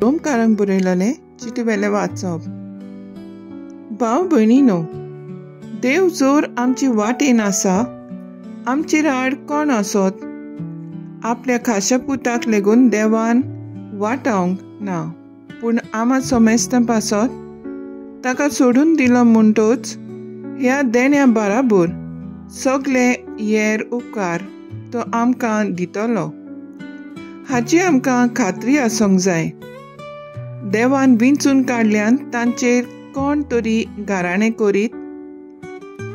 रोमकारांक बरयलेलें चिटी वेलें वाचप. भाव भयणीनो, देव जोर आमची वाटेन आसा, आमचेर आड कोण आसत? आपल्या खाशा पुताक लेगून देवान वाटावंक ना, पूण आमा सोमेस्तां पासत ताका सोडून दिलो म्हणटच ह्या देण्या बाराबर सगळे येर उपकार तो आमकां दितलो हाची आमकां खात्री आसूंक जाय. देवान विंचून काडल्यान तांचेर कोण तरी गाराणें करीत?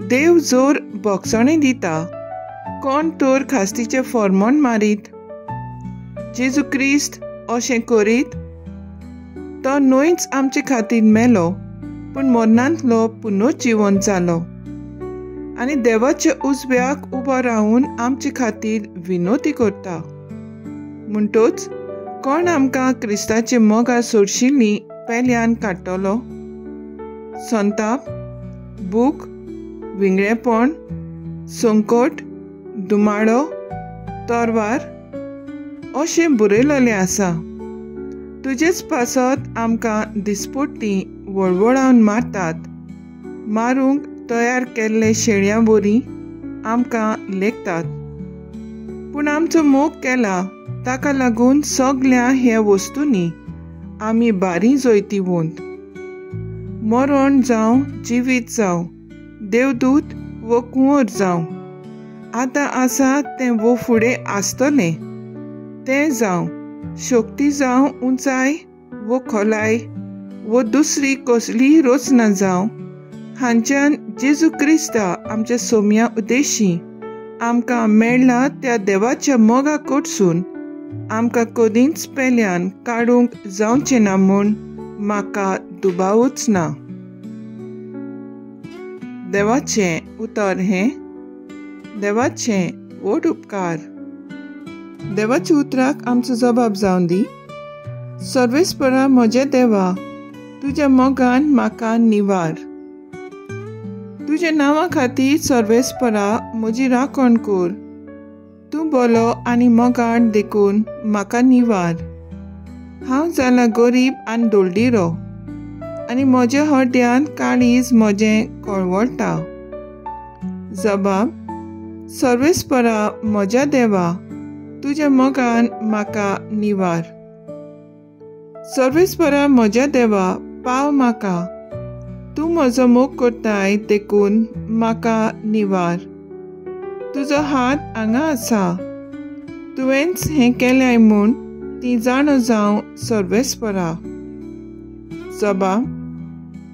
देव जोर बोगसणें दिता, कोण तर खास्तीचें फॉर्मोन मारीत? जेजू क्रिस्त अशें करीत? तो न्हयच आमचे खातीर मेलो, पूण मरणांतलो पुनर्जिवन जालो आनी देवाच्या उजव्याक उबो रावून आमचे खातीर विनोती करता. म्हणटच कोण आमकां क्रिस्ताचे मोगा सोडशिल्ली पेल्यान काडटलो? संताप, भूक, विंगळेपण, संकट, दुमाळो, तरवार अशें बरयलेलें आसा. तुजेच पासत आमकां दिसपट्टी वळवळावन मारतात, मारूंक तयार केल्ले शेळयां बरी आमकां लेखतात. पूण आमचो मोग केला ताका लागून सगल्या ह्या वस्तूंनी आमी बारी जैतिवंत. मरण जावं जिवीत जावं, देवदूत वो कुंवर जावं, आतां आसा तें वो फुडें आसतलें तें जावं, शक्ती जावं, उंचाय वो खोलाय वो दुसरी कसलीय रचना जावं, हांच्यान जेजू क्रिस्ता आमच्या सोम्या उद्देशी आमकां मेळ्ळा त्या देवाच्या मोगा कडसून आमकां कदींच पेल्यान काडूंक जावचें ना म्हूण म्हाका दुबावूच ना. देवाचें उतर हें देवाचें व्हड उपकार. देवाच्या उतराक आमचो जबाब जावन दी. सर्वेस्परा म्हज्या देवा, तुज्या मोगान म्हाका निवार. तुज्या नांवा खातीर सर्वेस्परा म्हजी राखण कर. तूं बोलो आनी मोगाळ देखून म्हाका निवार. हांव जालां गरीब आनी दोळदिरो आनी म्हज्या हड्ड्यांत काळीज म्हजें कळवळटा. जबाब: सर्वेस्परा म्हज्या देवा, तुज्या मोगान म्हाका निवार. सर्वेस्परा म्हज्या देवा, पाव म्हाका. तूं म्हजो मोग करताय देखून म्हाका निवार. तुजो हात हांगा आसा, तुवेंच हें केलें म्हूण ती जाणो जावं सर्वेस्परा. जबाब: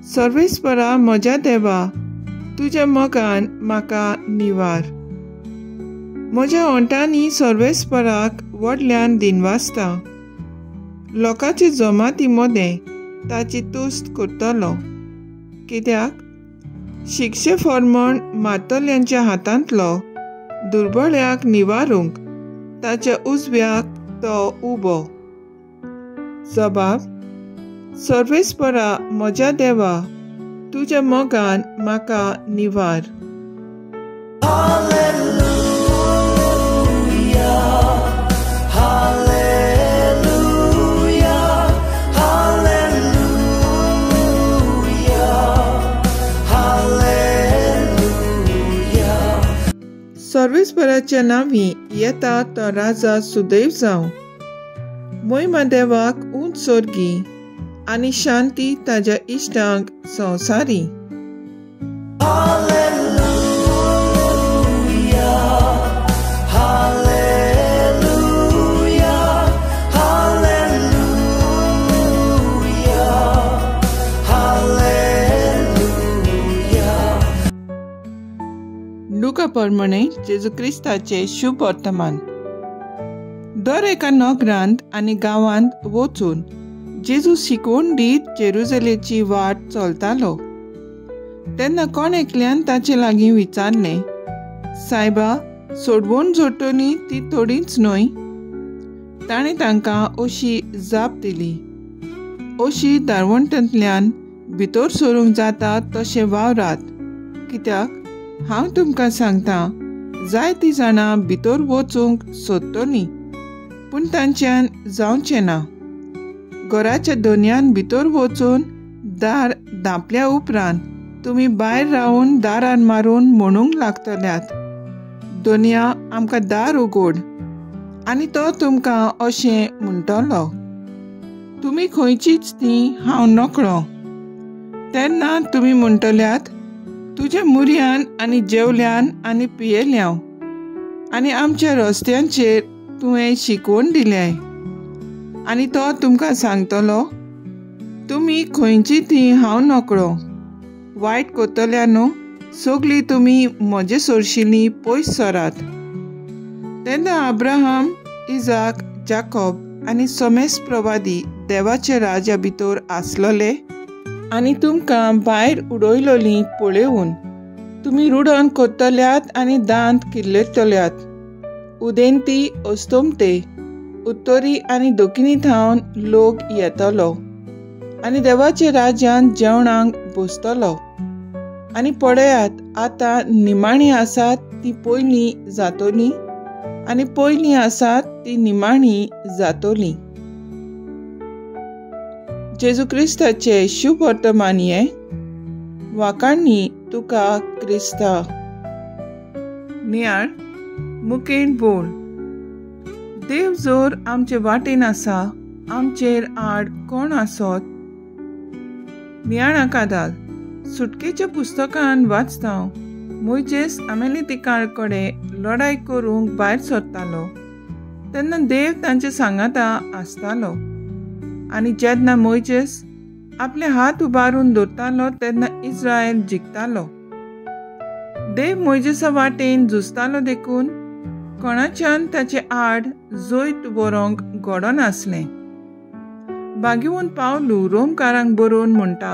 सर्वेस्परा म्हज्या देवा, तुज्या मोगान म्हाका निवार. म्हज्या ओंठांनी सर्वेस्पराक व्हडल्यान दिनवासता. लोकांचे जमाती मदें ताची तुस्त करतलो. कित्याक शिक्षे फॉर्मण मारतल्यांच्या हातांतलो दुर्बळ्याक निवारूंक ताच्या उजव्याक तो उबो. जबाब: सर्वेस्परा म्हज्या देवा, तुज्या मोगान म्हाका निवार. सर्वेस्पराच्या नांवी येता तो राजा सुदैव जावं. मोहिमा देवाक उंच सोर्गी आनी शांती ताज्या इश्टांक संवसारी. लुका प्रमाणे जेजू क्रिस्ताचे शुभ वर्तमान. दर एका नगरांत आनी गांवांत वचून जेजू शिकवण दीत जेरुजलेची वाट चलतालो. तेन्ना कोण एकल्यान ताचे लागीं विचारलें, सायबा, सोडवण जोडटली ती थोडीच न्हय? ताणें तांकां अशी जाप दिली, अशी दारवंटांतल्यान भितर सरूंक जाता तशें वावरात. कित्याक हांव तुमकां सांगता, जायतीं जाणां भितर वचूंक सोदतलीं, पूण तांच्यान जावचें ना. घराच्या दोनयान भितर वचून दार धांपल्या उपरांत तुमी भायर रावन दारान मारून म्हणूंक लागतल्यात, दोनया आमकां दार उगोड. आनी तो तुमकां अशें म्हणटलो, तुमी खंयचीच ती हांव नकळो. तेन्ना तुमी म्हणटल्यात, तुज्या मुरयान आनी जेवल्यान आनी पियेल्याव आनी आमच्या रस्त्यांचेर तुवें शिकवण दिल्याय. आनी तो तुमकां सांगतलो, तुमी खंयची ती हांव नकळो. वायट कोतल्या न्हू सगळीं तुमी म्हजे सोरशिली पयस सरात. तेन्ना अब्राहम, इजाक, जाकोब आनी समेस्त प्रवादी देवाच्या राजा भितर आसलोले आनी तुमकां भायर उडयलोली पळोवन तुमी रुडोन कोत्तल्यात आनी दांत किल्लयतल्यात. उदेंती, अस्तमते, उत्तरी आनी दक्षिणी थावन लोक येतलो आनी देवाच्या राज्यांत जेवणाक बसतलो. आनी पळयात, आतां निमाणी आसात ती पयलीं जातली आनी पयलीं आसात ती निमाणी जातली. जेजू क्रिस्ताचे शुभ वर्तमान हें. वाकांनी तुका क्रिस्ता. नियाळ मुकेन बोल. देव जोर आमचे वाटेन आसा, आमचेर आड कोण आसत? नियाळा कादाल सुटकेच्या पुस्तकान वाचता, मोयजेस आमेलितिका कडेन लढाय करूंक भायर सरतालो तेन्ना देव तांचे सांगाता आसतालो. आनी जेन्ना मोयजेस आपले हात उबारून दवरतालो तेन्ना इस्रायल जिखतालो. देव मोयजेसा वाटेन झुजतालो देखून कोणाच्यान ताचे आड जैत बरोवंक घडनासलें. बागेवन पावलू रोमकारांक बरोवन म्हणटा,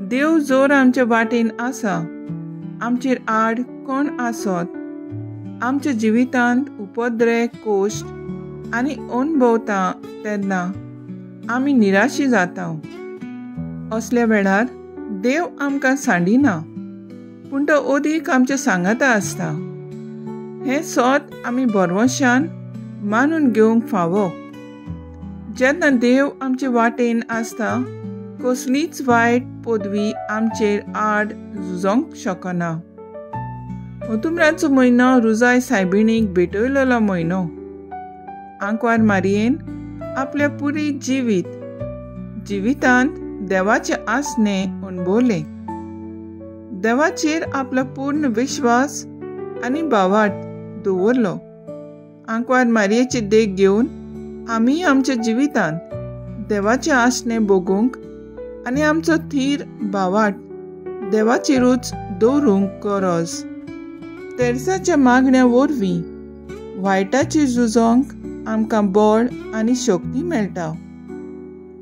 देव जोर आमच्या वाटेन आसा, आमचेर आड कोण आसत? आमच्या जिवितांत उपद्रे, कोश्ट आनी अणभवता तेन्ना आमी निराशी जाता. असल्या वेळार देव आमकां सांडिना, पूण तो अदीक आमच्या सांगाता आसता. हें सत आमी भरवंशान मानून घेवंक फावो. जेन्ना देव आमचे वाटेन आसता, कसलीच वायट पदवी आमचेर आड झुजोंक शकना. ओतुमराचो म्हयनो रुजाय सायबिणीक भेटयलेलो म्हयनो. आंकवार मारयेन आपल्या पुरी जिवितांत देवाचें आसणें अणभवलें. देवाचेर आपलो पूर्ण विश्वास आनी भावार्थ दवरलो. आंकवार मारयेची देख घेवन आमी आमच्या जिवितांत देवाचें आसणें भोगूंक आनी आमचो थीर भावार्थ देवाचेरूच दवरूंक गरज. तेर्साच्या मागण्या वरवीं वायटाचेर झुजोंक आमकां बळ आनी शक्ती मेळटा.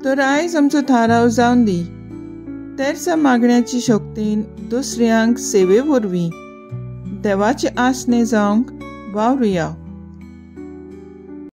तर आयज आमचो थाराव जावन दी, तेर्सा मागण्याची शक्तीन दुसऱ्यांक सेवे वरवीं देवाचें आसणें जावंक वावरुया.